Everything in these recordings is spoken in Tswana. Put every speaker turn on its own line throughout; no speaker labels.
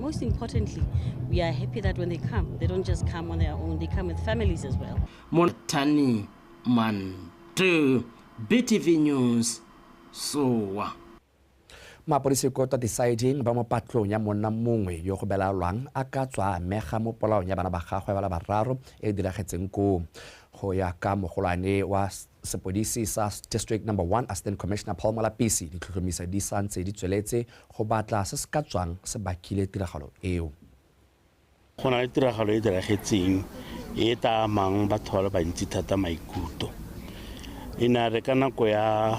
most importantly, we are happy that when they come, they don't just come on their own, they come with families as well.
Montani Mantu, BTV News, Sowa.
Mapodisi ko Tatisiding ba mo patlong ya monna mongwe yo go belaelwang a ka tswa a amega mo polaong ya bana ba gagwe ba le bararo e e diragetseng koo. Go ya ka mogolwane wa sepodisi sa District Number 1, Assistant Commissioner Paul Molapisi, ditlhotlhomisa di santse di tsweletse go batla se se ka tswang se bakile tiragalo eo.
Go na le tiragalo e diragetseng e e tla amang batho ba le bantsi thata maikutlo. E ne re ka nako ya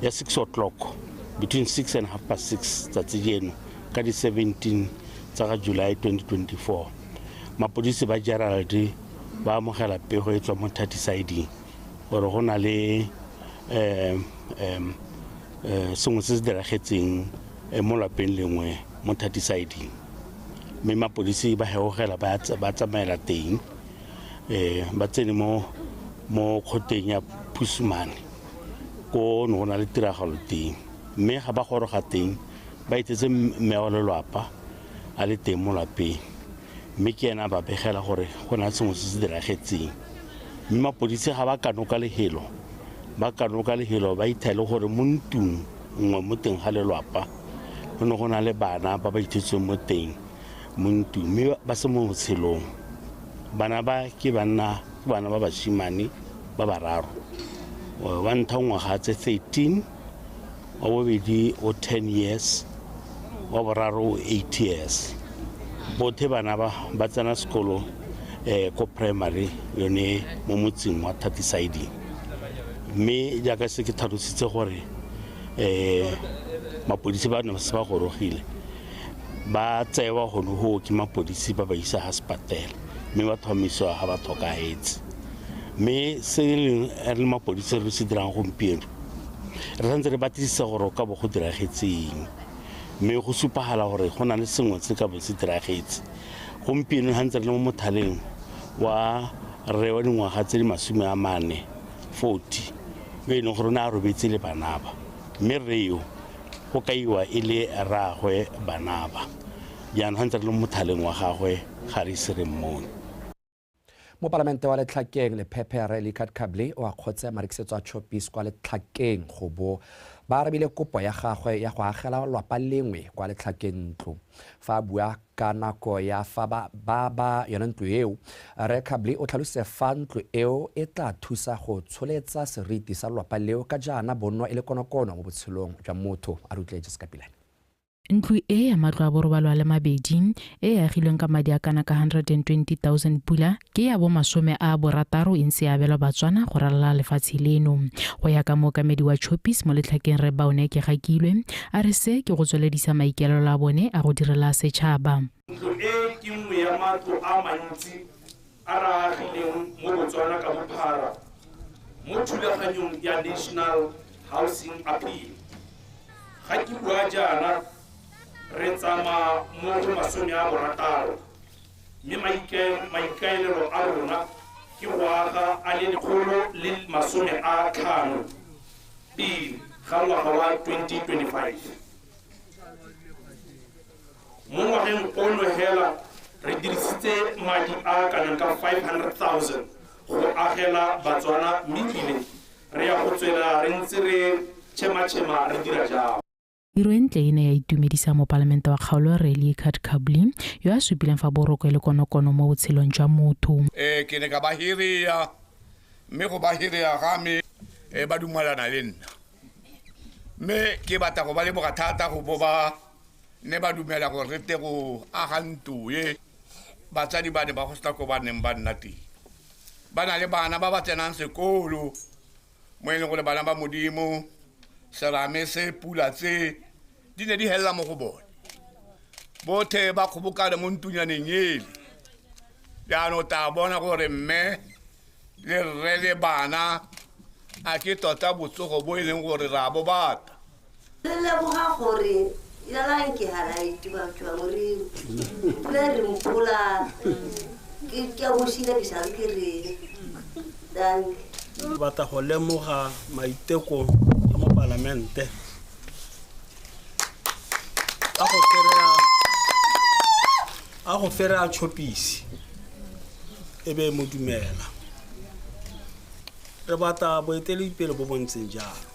6 o'clock, between 6 and half past 6 tsatsi leno ka di 17 tsa ga July 2024, mapodisi ba Gerald ba amogela pego e tswa mo Tatisiding gore go na le sengwe se se diragetseng mo lapeng lengwe mo Tatisiding, mme mapodisi ba heogela ba tsamaela teng, ba tsene mo kgoteng ya Phusumane ko ne go na le tiragalo teng, mme ga ba goroga teng ba itsetse mme wa lelapa a le teng mo lapeng, mme ke ena a ba begela gore go na le sengwe se se diragetseng. Mme mapodisi ga ba kanoka lehelo, ba kanoka lehelo ba ithele gore mo ntlong nngwe mo teng ga lelapa go ne go na le bana ba ba ithetseng mo teng mo ntlong, mme ba se mo botshelong. Bana ba ke bana ba bashimane ba bararo, wa ntlha ngwaga tse 13, wa bobedi o 10 years, wa boraro o 8 years. Bothe bana ba tsena sekolo ko primary yone mo motseng wa Tatisiding. Mme jaaka se ke tlhalositse gore mapodisi ba ne se ba gorogile, ba tsewa gone go ke mapodisi ba ba isa ha sepatela, mme ba thomisiwa ga ba tlhokahetse. Mme se leng re le mapodisi re se dirang gompieno, re santse re batlisisa gore o ka bo go diragetseng, mme go supagala gore go na le sengwe se ka bo se diragetse. Gompieno ga ntse re le mo mothaleng wa rre wa dingwaga tse di 40, 40, yo e leng gore o ne a robetse le bana ba, mme rre yo go kaiwa e le rraagwe bana ba. Jaanong ga ntse re le mo mothaleng wa gagwe ga re ise re mmone.
Mopalamente wa Letlhakeng Lephephe Rre Lickard Kably o akgotse marekisetso a Choppies kwa Letlhakeng go bo ba arabile kopo ya gagwe ya go agela lwapa lengwe kwa Letlhakeng ntlo. Fa a bua ka nako ya fa ba yone ntlo eo, Rre Kably o tlhalositse fa ntlo eo e tla thusa go tsholetsa seriti sa lwapa leo ka jaana bonno e le konokono mo botshelong jwa motho. A re utlwe Jessica Pilane.
Ntlo e ya matlo a borobalo a le mabedi e agilweng ka madi a kana ka 120,000 pula ke ya bo 60 e ntse e abelwa Batswana go ralala lefatshe leno. Go ya ka mookamedi wa Choppies mo Letlhakeng Rre Baone Kegakilwe, a re se ke go tsweledisa maikaelelo a bone a go direla setšhaba.
Ntlo e ke nngwe ya matlo a mantsi a re a agileng mo Botswana ka bophara mo thulaganyong ya National Housing Appeal. Ga ke bua jaana re tsamaya mo go 60, mme maikaelelo a rona ke go aga a le 150 pele ga ngwaga wa 2025. Mo ngwageng ono hela re dirisitse madi a kanang ka 500,000 go agela Batswana, mme ebile re ya go tswela re ntse re tšhematšhema re dira jalo.
Tiro e ntle e ne ya itumedisa mopalamente wa kgaolo Rre Lickard Kably yo a supileng fa boroko e le konokono mo botshelong jwa motho.
Ke ne ka ba hiria, mme go ba hiria ga me, ba dumalana le nna. Mme ke batla go ba leboga thata go bo ba ne ba dumela gore re tle go aga ntlo e. Batsadi ba ne ba go sena ko ba neng ba nna teng. Ba na le bana ba ba tsenang sekolo, mo e leng gore bana ba Modimo, serame se pula tse di ne di hella mo go bone. Bothe ba kgobokane mo ntunyaneng ele. Jaanong o tla bona gore mme le rre le bana a ke tota botsogo bo e leng gore re a bo batla.
Re leboga gore yalang ke ha ra itiba tswa moriri. Pula re mpola. Ke a bosile ke sa ke re. Danke.
Re batla go lemoga maiteko a mopalamente A go fere a tšhopisi e be mo dumela. Re batla boeteledipele bo bo ntseng jalo,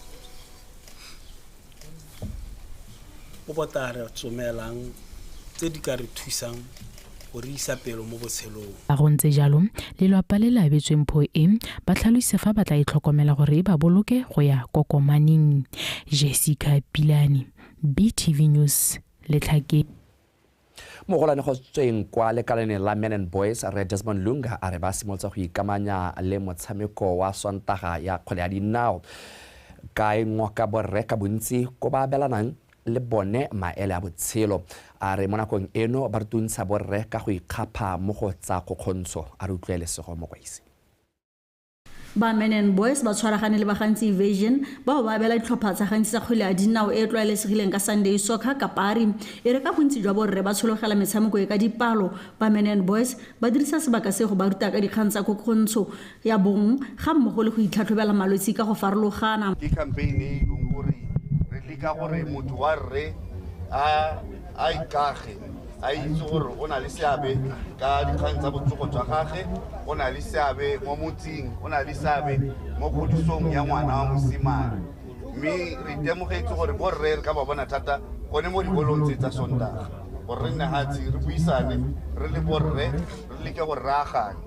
bo bo tla re tsomelang tse di ka re thusang go re isa pelo mo botshelong.
Fa go ntse jalo, lelapa le le abetsweng mpho e ba tlhalositse fa ba tla e tlhokomela gore e ba boloke go ya kokomaneng. Jessica Pilane, BTV News, Letlhakeng.
Mogolwane go tsweng kwa lekalaneng la Men and Boys, Rre Desmond Lunga, a re ba simolotse go ikamanya le motshameko wa Sontaga ya kgwele ya dinao ka e ngoka borre ka bontsi ko ba abelanang le bone maele a botshelo. A re mo nakong eno ba rutuntsha borre ka go ikgapha mo go tsa kgokgontsho. A re utlwe Lesego Mokwaisi.
Ba Men and Boys ba tshwaragane le ba Gantsi Vision bao ba abela ditlhopha tsa gantsi tsa kgwele ya dinao e e tlwaelesegileng ka Sunday Soccer kapari. E re ka bontsi jwa borre ba tshologela metshameko e ka dipalo, ba Men and Boys ba dirisa sebaka se go ba ruta ka dikgang tsa kgokgontsho ya bong ga mmogo le go itlhatlhobela malwetse ka go farologana.
Ke campaign e leng gore re leka gore motho wa rre a ikage, a itse gore o na le seabe ka dikgang tsa botsogo jwa gagwe, o na le seabe mo motseng, o na le seabe mo kgodisong ya ngwana wa mosimane. Mme re itemogetse gore borre re ka ba bona thata gone mo dikolong tse tsa Sontaga, gore re nne hatsi re buisane re le borre, re leke gore re agane.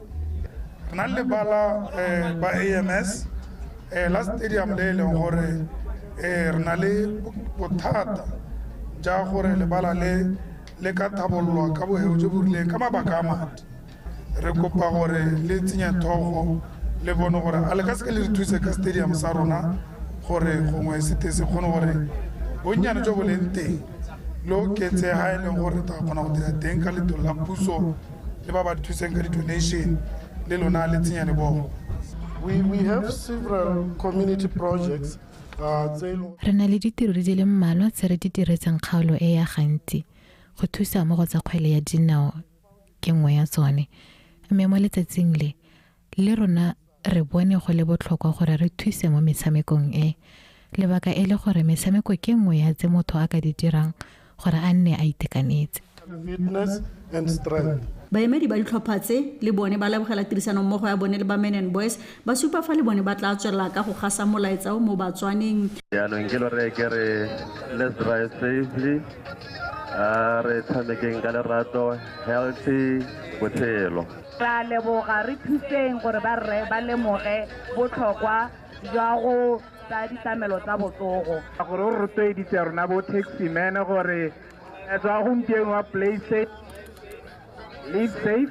Re na le lebala ba AMS la stadium le e leng gore re na le bothata ja gore lebala le le ka thabollwa ka boheo jo bo rileng ka mabaka a madi. Re kopa gore le tsenye thogo le bone gore a le ka seke le re thuse ka stadium sa rona gore gongwe se te se kgone gore bonnyane jo bo leng teng le oketse ha e leng gore ta kgona go dira teng ka letolo la puso le ba ba thuseng ka di-donation le lona le tsenya lebogo.
We have several community projects.
Re na le ditiro di le mmalwa tse re di diretseng kgaolo e ya Gantsi go thusa mo go tsa kgwele ya dinao ke nngwe ya tsone. Mme mo letsatsing le le rona re bone go le botlhokwa gore re thuse mo metshamekong e. Lebaka e le gore metshameko ke nngwe ya tse motho a ka di dirang gore a nne a itekanetse.
Fitness and strength.
Baemedi ba ditlhopha tse le bone ba lebogela tirisanommogo ya bone le ba Men and Boys, ba supa fa le bone ba tla tswelela ka go gasa molaetsa o mo Batswaneng.
Jaanong ke lore ke re let's drive safely, a re tshamekeng ka lerato, healthy botshelo.
Ra leboga, re thuseng gore ba rre ba lemoge botlhokwa jwa go tsaya ditlamelo tsa botsogo.
Gore o rotloeditse rona bo taxi man gore tswa gompieno wa play safe, live safe,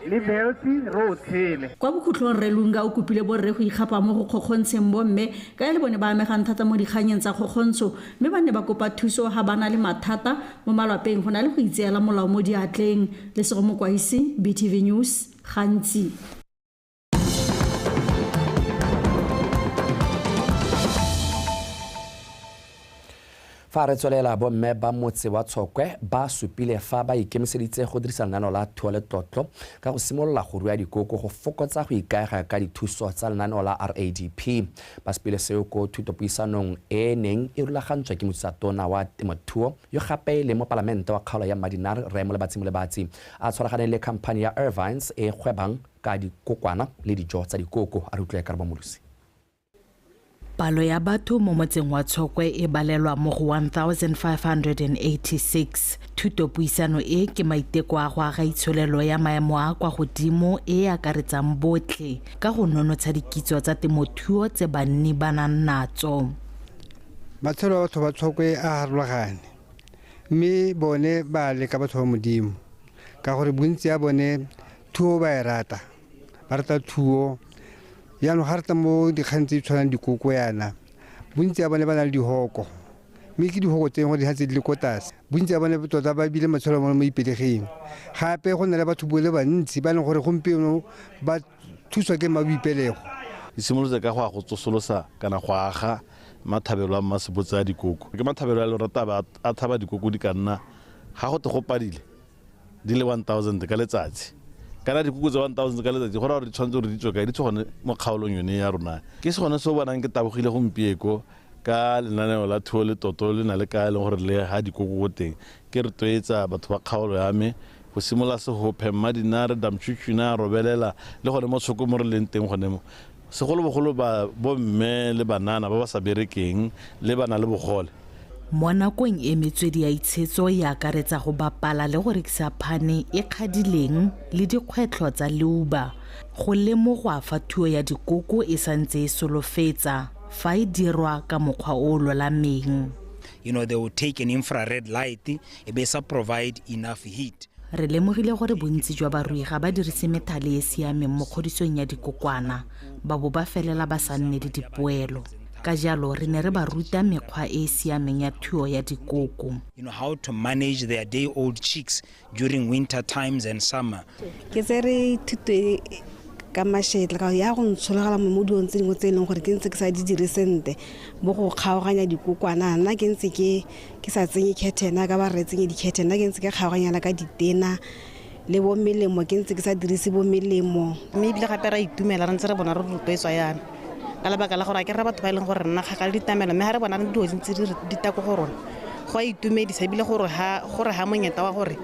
live healthy, re o tshele.
Kwa bokhutlong Rre Lunga o kopile borre go ikgapa mo go kgokgontsheng bomme ka e le bone ba amegang thata mo dikganyeng tsa kgokgontsho, mme ba ne ba kopa thuso ga ba na le mathata mo malapeng go na le go itseela molao mo diatleng. Lesego Mokwaisi, BTV News, Gantsi.
Fa re tswelela, bomme ba motse wa Tshokwe ba supile fa ba ikemiseditse go dirisa lenaneo la thuo le tlotlo ka go simolola go rua dikoko go fokotsa go ikaega ka dithuso tsa lenaneo la RADP. Ba supile seo ko thutopuisanong e neng e rulagantswe ke motsatona wa temothuo yo gape le mopalamente wa kgaolo ya Mmadinare Rre Molebatsi Molebatsi, a tshwaragane le khamphani ya Irvines e gwebang ka dikokwana le dijo tsa dikoko. A re utlwe Karabo Molusi.
Palo ya batho mo motseng wa Tshokwe e balelwa mo go 1586. Thutopuisano e ke maiteko a go aga itsholelo ya maemo a kwa godimo e e akaretsang botlhe ka go nonotsha dikitso tsa temothuo tse banni ba nang natso.
Matshelo a batho ba Tshokwe a harologane, mme bone ba leka batho ba Modimo ka gore bontsi ya bone thuo ba e rata, ba rata thuo. Jaanong ga re tla mo dikgang tse di tshwanang dikoko yana, bontsi ya bone ba na le dihoko, mme ke dihoko tse gore di tse di le ko tlase. Bontsi ya bone tota ba bile matshelo a bone mo ipelegeng. Gape go na le batho bo le bantsi ba e leng gore gompieno ba thuswa ke maboipelego.
E simolotse ka go ya go tsosolosa kana go aga mathabelo a mmasebotse a dikoko. Ke mathabelo a le rata a thaba dikoko di ka nna ga go te go padile di le 1000 ka letsatsi. Kana dikoko tse 1000 ka letsatsi go raya gore di tshwanetse gore di tswe kae, di tswe gone mo kgaolong yone ya rona. Ke se gone se o bonang ke tabogile gompieko Ka lenaneo la thuo le toto le na le ka e leng gore le ga dikoko ko teng, ke rotloetsa batho ba kgaolo ya me go simolola sehophe Mmadinare, Damchuchuna, Robelela le gone mo Tshokwe mo re leng teng gone mo. Segolobogolo ba bomme le banana ba ba sa berekeng le ba na le bogole.
Mo nakong e metswedi ya itshetso e akaretsa go bapala le go rekisa phane e kgadileng le dikgwetlho tsa leuba, go lemogwa fa thuo ya dikoko e santse e solofetsa fa e dirwa ka mokgwa o o lolameng.
They will take an infrared light, e be sa provide enough heat.
Re lemogile gore bontsi jwa barui ga ba dirise methale e e siameng mo kgodisong ya dikokwana, ba bo ba felela ba sa nne le dipoelo. Ka jalo re ne re ba ruta mekgwa e e siameng ya thuo ya dikoko.
How to manage their day-old chicks during winter times and summer.
Ke tsere thuto e ka mashetla ka ya go ntshologela mo dilong tse dingwe tse e leng gore ke ntse ke sa di dire sentle, bo go kgaoganya dikokwana. Nna ke ntse ke sa tsenye curtain, ka ba re tsenye di-curtain, nna ke ntse ke kgaoganyana ka ditena le bo melemo, ke ntse ke sa dirise bo melemo.
Mme ebile gape ra itumela re ntse re bona re rotloetswa yana ka lebaka la gore a ke re batho ba e leng gore re nna kgakala le ditamelo, mme ga re bona dilo tse ntse di tla ko go rona go a itumedisa, ebile gore ha monyetla wa gore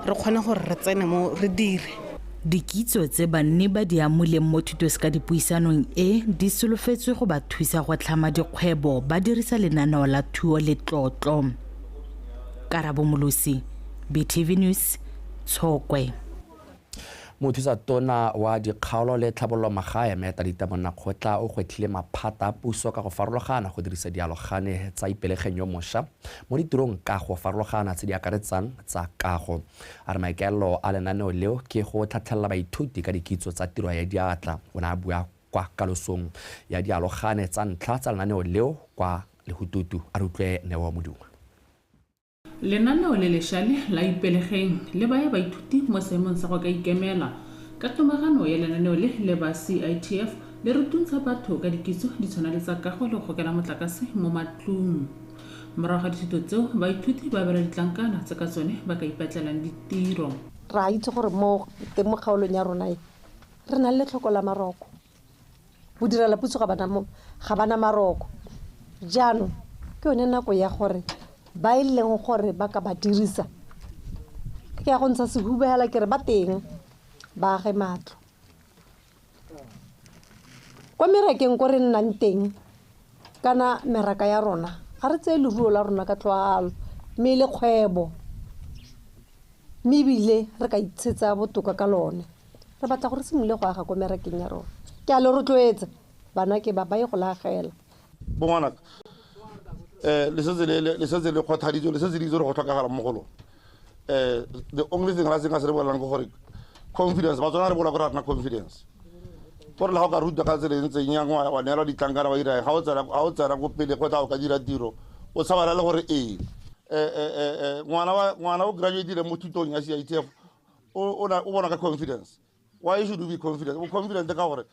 re kgone gore re tsene mo re dire.
Dikitso tse banni ba di amuleng mo thutoseka dipuisanong e di solofetswe go ba thusa go tlhama dikgwebo ba dirisa lenaneo la thuo le tlotlo. Karabo Molosi, BTV News, Tshokwe.
Mothusa tona wa dikgaolo le tlhabololo magae Mme Talita Monnakgotla o gwetlhile maphata a puso ka go farologana go dirisa dialogane tsa Ipelegeng yo mošwa mo ditirong ka go farologana tse di akaretsang tsa kago. A re maikaelelo a lenaneo leo ke go tlhatlhelela baithuti ka dikitso tsa tiro ya diatla. O ne a bua kwa kalosong ya dialogane tsa ntlha tsa lenaneo leo kwa Lehututu. A re utlwe Neo Modungwa.
Lenaneo le lešale la Ipelegeng le baya baithuti mo seemong sa go ka ikemela. Ka tomagano ya lenaneo le le ba CITF le rutuntsha batho ka dikitso di tshwana le tsa kago le go gokela motlakase mo matlong. Morago ga dithuto tseo baithuti ba abelwa ditlankana tse ka tsone ba ka ipatlelang ditiro.
Re a itse gore mo teng mo kgaolong ya rona e re na le letlhoko la maroko. Bodirela puso ga bana maroko. Jaanong ke yone nako ya gore ba e leng gore ba ka ba dirisa. Ke ya go ntsha sehuba hela ke re ba teng ba age matlo. Kwa merakeng ko re nnang teng kana meraka ya rona ga re tseye leruo la rona ka tlwaalo, mme le kgwebo, mme ebile re ka itshetsa botoka ka lone. Re batla gore simolole go aga ko merakeng ya rona. Ke a le rotloetsa bana ke ba ba ye go la agela.
Bo ngwanaka, le setse le kgothaditswe, le setse le itse gore go tlhokagala mo go lona. The only thing la se nka se re bolelang ke gore confidence, Batswana re bolela gore ga rena confidence. Gore le ga o ka ruta ka tsela e ntseng yang, wa neelwa ditlankana wa dira eng, ga o tsena ko pele go tla o ka dira tiro, o tshabana le gore ee. Ngwana o graduate-ile mo thutong ya CITF, o bona ka confidence. Why should you be confident? O confident ka gore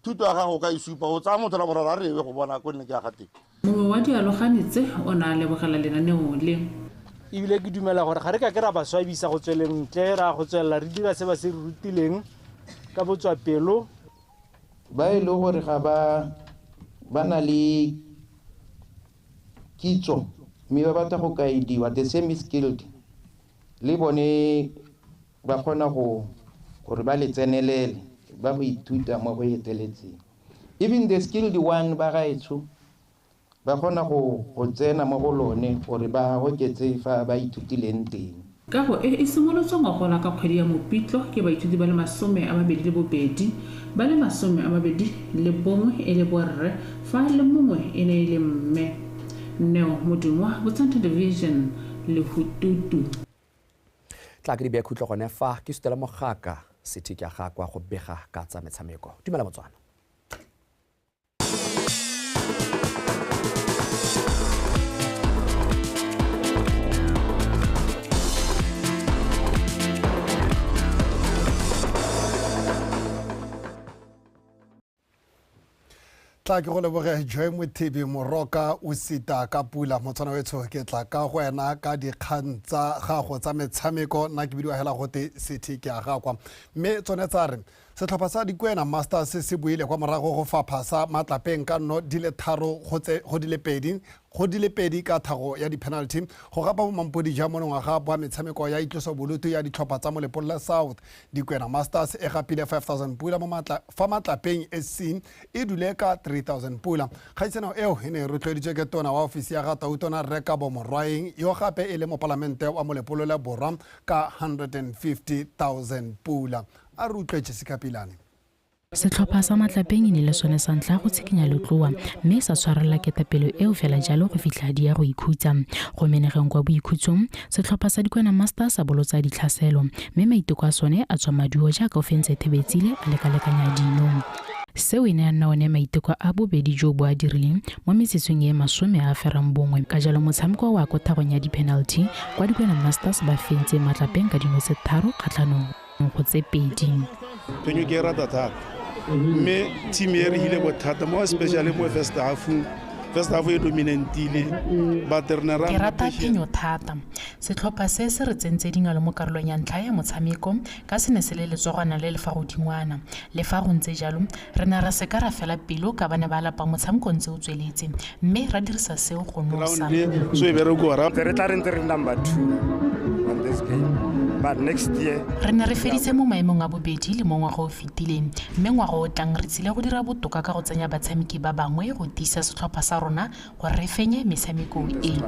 thuto ya gago o ka e supa, o tsaya motho la boraro a re ebe go bona ko nne ke ya ga teng.
Mongwe wa dialogane tse o ne a lebogela lenaneo le.
Ebile ke dumela gore ga re ka ke ra ba swabisa go tsweleng ntle, ra go tswelela re dira se ba se re rutileng ka botswapelo.
Ba e le gore ga ba na le kitso mme ba batla go kaediwa, the semi-skilled le bone ba kgona gore ba le tsenelele, ba go ithuta mo go eteletseng. Even the skilled one ba gaetsho ba kgona go tsena mo go lone gore ba oketse fa ba ithutileng teng.
Kago e e simolotswe ngogola ka kgwedi ya Mopitlo ke baithuti ba le 22, ba le 21 e le borre, fa le mongwe e ne e le mme. Neo Modungwa, Botswana Television, Lehututu.
Tla ke di beye khutlo gone fa ke sutela mogaka sethe ke a ga kwa go bega ka tsa metshameko. Dumela Motswana.
Tla ke go leboge Joy Mothibi Moroka o sita ka pula Motswana wetsho ke tla ka go wena ka dikgang tsa gago tsa metshameko. Nna ke bidiwa hela gote sethe ke a ga kwa, mme tsone tsa re Setlhopha sa Dikwena Masters se buile kwa morago go fapha sa Matlapeng ka 0-3 go 2 go 2 ka thago ya di-penalty go gapa bomampodi ja monongwaga bwa metshameko ya itlosobolutu ya ditlhopha tsa Molepolole South. Dikwena Masters e gapile 5000 pula mo fa Matlapeng SC e dule ka 3000 pula. Kgaisano eo e ne e rotloeditswe ke tona wa ofisi ya ga Tautona Rre Kabo Morwaeng, yo gape e le mopalamente wa Molepolole Borwa, ka 150,000 pula. A re utlwe Jessica Pilane.
Setlhopha sa Matlapeng e ne le sone sa ntlha go tshikinya letloa, mme sa tshwarelela ketapele eo fela jalo go fitlha di ya go ikhutsa. Go menegeng kwa boikhutsong, setlhopha sa Dikwena Masters sa bolotsa ditlhaselo, mme maiteko a sone a tswa maduo jaaka o fentse Thebetsile a lekalekanya dino. Seo e ne ya nna one maiteko a bobedi jo bo a dirileng mo metsotsong e 91. Ka jalo motshameko wa ko thagong ya di-penalty kwa Dikwena Masters ba fentse Matlapeng ka 3 kgatlhanong go 2.
Phenyo ke e rata thata, mme team e re hile bothata mo, especially mo first half. First half e dominantile, but re ne ra
Ke rata phenyo thata. Setlhopha se se re tsentse dingalo mo karolong ya ntlha ya motshameko ka se ne se le letsogwana le le fa godingwana. Le fa go ntse jalo, re ne ra seka ra fela pelo ka ba ne ba lapa motshameko ntse o tsweletse, mme ra dirisa seo go nosa.
So e bereko ra
re tla re ntse re number 2 on this game, but next year
re ne re feditse mo maemong a bobedi le mo ngwaga o fetileng, mme ngwaga o tlang re tsile go dira botoka ka go tsenya batshameki ba bangwe go tiisa setlhopha sa rona gore re fenye metshameko e.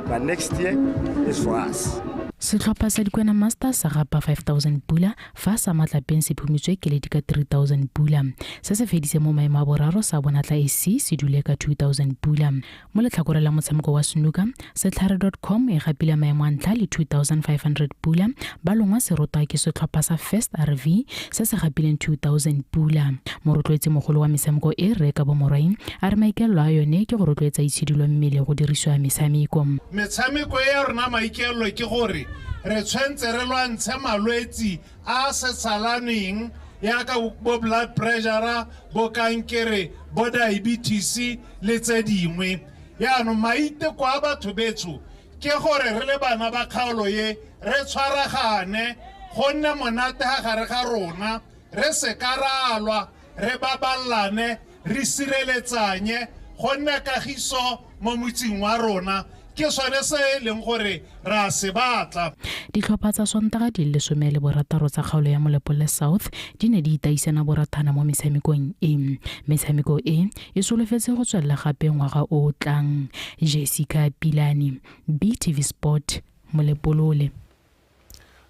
But next year is for us.
Setlhopha sa Dikwena Masters sa gapa 5000 pula fa sa Matlapeng se phumitswe keledi ka 3000 pula. Se se fedise mo maemo a boraro sa Bonatla SC se dule ka 2000 pula. Mo letlhakoreng la motshameko wa snooker, setlhare.com e gapile maemo a ntlha le 2500 pula, ba longwa serotwa ke setlhopha sa First RV se se gapileng 2000 pula. Morotloetsi mogolo wa metshameko e Rre Kabo Morwaeng a re maikaelelo a yone ke go rotloetsa itshidilo mmele go dirisiwa metshameko.
Metshameko e ya rona maikaelelo ke gore re tshwantse re lwantshe malwetsi a se tshalaneng yaka bo blood pressure, bo kankere, bo diabetes le tse dingwe. Yaanong maiteko a batho betsho ke gore re le bana ba kgaolo ye re tshwaragane go nne monate ga gare ga rona, re se ka ra lwa, re baballane, re sireletsanye, go nne kagiso mo motseng wa rona. Ke sone se e leng gore ra se batla.
Ditlhopha tsa Sontaga di le 16 tsa kgaolo ya Molepolole South di ne di itaisana borathana mo metshamekong e. Metshameko e e solofetse go tswelela gape ngwaga o tlang. Jessica Pilane, BTV Sport, Molepolole.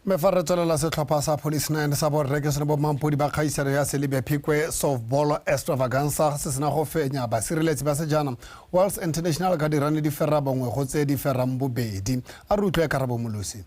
Mme fa re tswelela, setlhopha sa Police 9 sa borre ke sone bomampodi ba kgaisano ya Selebi Phikwe Softball Extravaganza se sena go fenya basireletsi ba sejana Wales International ka dirane di 1 go 2. A re utlwe Karabo Molosi.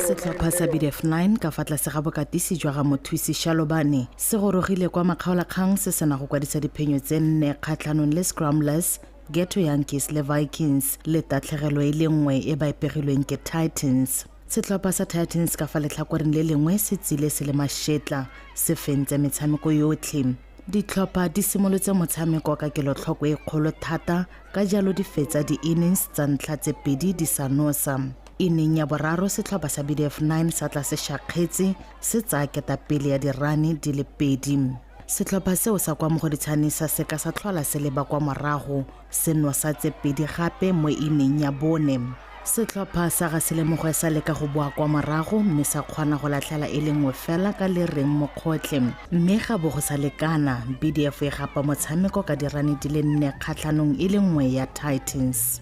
Setlhopha sa BDF 9 ka fa tlase ga bokatisi jwa ga Mothusi Shalobane se gorogile kwa makgaolakgang se sena go kwadisa diphenyo tse 4 kgatlhanong le Scramblers, Ghetto Yankees le Vikings le tatlhegelo e le nngwe e ba ipegilweng ke Titans. Setlhopha sa Titans ka fa letlhakoreng le lengwe se tsile se le mašetla, se fentse metshameko yotlhe. Ditlhopha di simolotse motshameko ka kelotlhoko e kgolo thata, ka jalo di fetsa di-innings tsa ntlha tse 2 di sa nosa. Inning ya boraro setlhopha sa BDF 9 sa tla se šakgetse, se tsaya ketapele ya dirane di le 2. Setlhopha seo sa kwa Mogoditshane sa seka sa tlhola se leba kwa morago, se nosa tse 2 gape mo inning ya bone. Setlhopha sa ga Selemogwe sa leka go boa kwa morago mme sa kgona go latlhela e le nngwe fela ka le reng mokgotlhe, mme ga bo go sa lekana. BDF e gapa motshameko ka dirane di le 4 kgatlhanong e le nngwe ya Titans.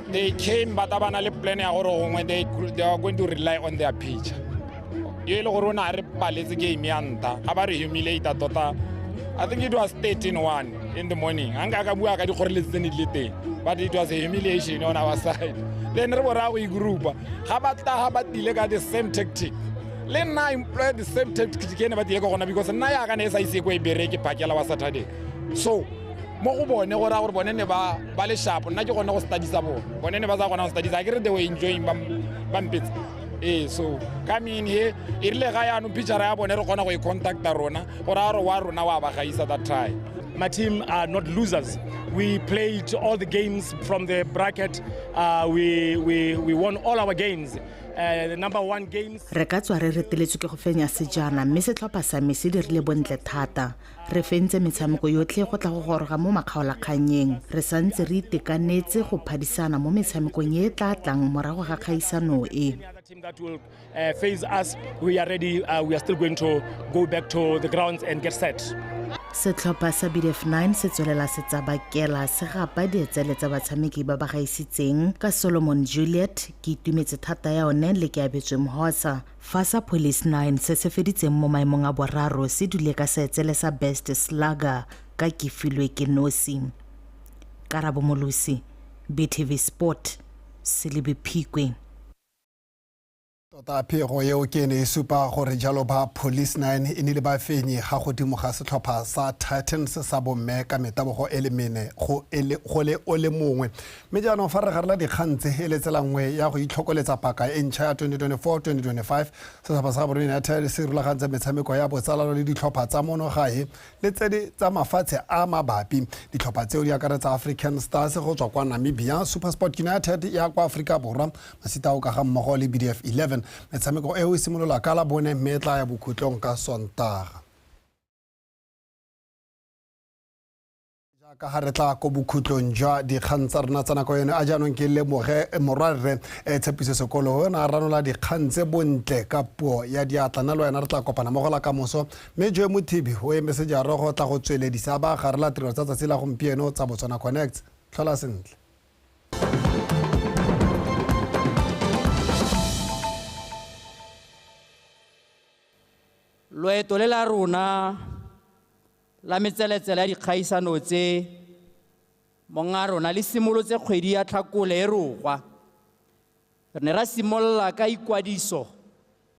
They came but ba na le plan ya gore gongwe they are going to rely on their pitch. E le gore o ne a re paletse game ya nta, ga ba re humiliate tota. I think it was 13-1 in the morning. Anka ka bua ka dikgoreletsi tse ne di le teng, but it was a humiliation on our side. Then re bora go igroupa. Ga ba tla ga ba tile ka the same tactic. Le nna employ the same tactic ke ne ba tile ka gona, because nna ya ka ne e sa ise ko e bereke phakela wa Saturday. So mo go bone gore a gore bone ne ba le sharp, nna ke gone go studysa bone. Bone ne ba sa gona go studysa, akere they were enjoying ba mpetsa. So come in here, e rile ga yaanong picture ya bone re kgona go e contacta rona gore a re wa rona wa ba gaisa that try.
My team are not losers. We played all the games from the bracket. We won all our games. The number one games.
Re ka tswa re reteletswe ke go fenya sejana, mme setlhopha sa me se dirile bontle thata. Re fentse metshameko yotlhe go tla go goroga mo makgaolakgannyeng. Re santse re itekanetse go phadisana mo metshamekong e e tla tlang morago ga kgaisano e.
Team that will face us, we are ready. We are still going to go back to the grounds and get set.
Setlhopha sa BDF 9 se tswelela se tsabakela, se gapa dietsele tsa batshameki ba ba gaisitseng ka Solomon Juliet, Ke Itumetse Thata ya one le Ke Abetswe Mhosa, fa sa Police 9 se se feditseng mo maemong a boraro se dule ka seetsele sa Best Slugger ka Ke Filwe Ke Nosi. Karabo Molosi, BTV Sport, Selebi Phikwe.
Tota phego eo ke ne e supa gore jalo ba Police 9 e nile ba fenyi ga godimo ga setlhopha sa Titans sa bomme ka metabogo e le mene go le o le mongwe. Mme jaanong fa re garela dikgang tse e le tsela nngwe ya go itlhokoletsa paka e ntšha ya 2024-2025, setlhopha sa Gaborone United se rulagantse metshameko ya botsalano le ditlhopha tsa mono gae le tse di tsa mafatshe a mabapi. Ditlhopha tseo di akaretsa African Stars go tswa kwa Namibia, SuperSport United ya kwa Aforika Borwa, Masitao ka ga mmogo le BDF 11. Metshameko eo e simolola ka Labone mme e tla ya bokhutlong ka Sontaga. Jaaka ga re tla ko bokhutlong jwa dikgang tsa rona tsa nako eno, a jaanong ke lemoge morwarre Tshepiso Sekolo o ne a ranola dikgang tse bontle ka puo ya diatla. Nna le wena re tla kopana mo go la kamoso, mme Joe Mothibi o eme sejaro go tla go tsweledisa ba garela tirelo tsa tsatsi la gompieno tsa Botswana Connects. Tlhola sentle.
Loeto le la rona la metseletsele ya dikgaisano tse monga rona le simolotse kgwedi ya Tlhakole e rogwa. Re ne ra simolola ka ikwadiso